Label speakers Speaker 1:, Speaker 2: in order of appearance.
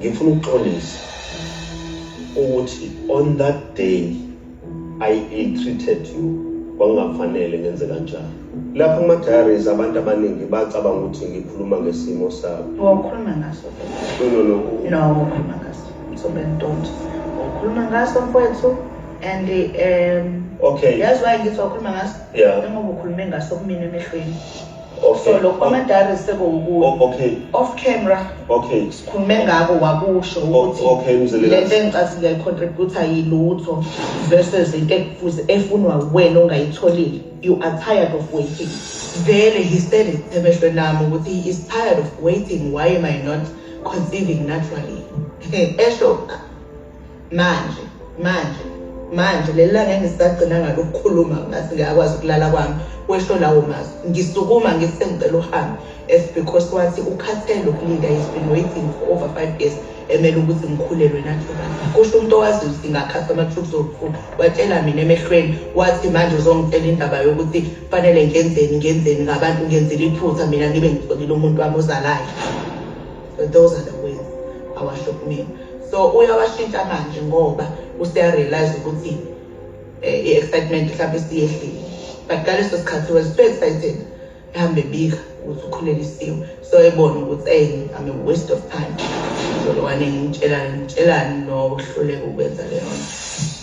Speaker 1: Ngifuna ukuxolisa ukuthi on that day I ill-treated you, kwakungafanele ngenze kanjalo. Lapha kuma-diaries abantu abaningi bacabanga ukuthi ngikhuluma ngesimo sabo.
Speaker 2: Wawukhuluma ngaso.
Speaker 1: No, no, no.
Speaker 2: No, wawukhuluma ngaso. Mthombeni, don't. Wawukhuluma ngaso, mfowethu, and yazi why ngithi wawukhuluma ngaso? Njengoba ukhulume ngaso kumina emehlweni. So lokhu kwama-diaries sekuwukuwe. Off camera sikhulume ngako, wakusho ukuthi
Speaker 1: Okay, Mzilikazi.
Speaker 2: lento engicathi ngiyayi-contribute yilutho versus into ekufuze efunwa wena ongayitholile. You are tired of waiting. Vele he said it emehlweni ami ukuthi he is tired of waiting. Why am I not conceiving naturally? Esho manje manje manje, leli langa engisagcina ngalo ukukhuluma ngathi ngiyakwazi ukulala kwami, wesho lawo mazwi. Ngisukuma ngithi sengicela uhambe, it's because wathi ukhathele ukulinda. He's been waiting for over 5 years, emele ukuthi ngikhulelwe naturally. Kusho umuntu owaziyo ukuthi ngakhatha ama-tubes okukhulu. Watshela mina emehlweni, wathi manje uzongitshela indaba yokuthi fanele ngenzeni, ngenzeni ngabantu, ngenzile iphutha mina ngibe ngitholile umuntu wami ozalayo. So those are the words awasho kumina. So uyawashintsha manje ngoba useya-realize ukuthi i-excitement mhlawumbe isiyehlile, but ngaleso sikhathi was so excited, ehambe ebika ukuthi ukhulelisiwe. So ebona ukuthi, hey, I'm a waste of time. So lokwane ngitshelani, ngitshelani nokuhluleka ukwenza leyo nto.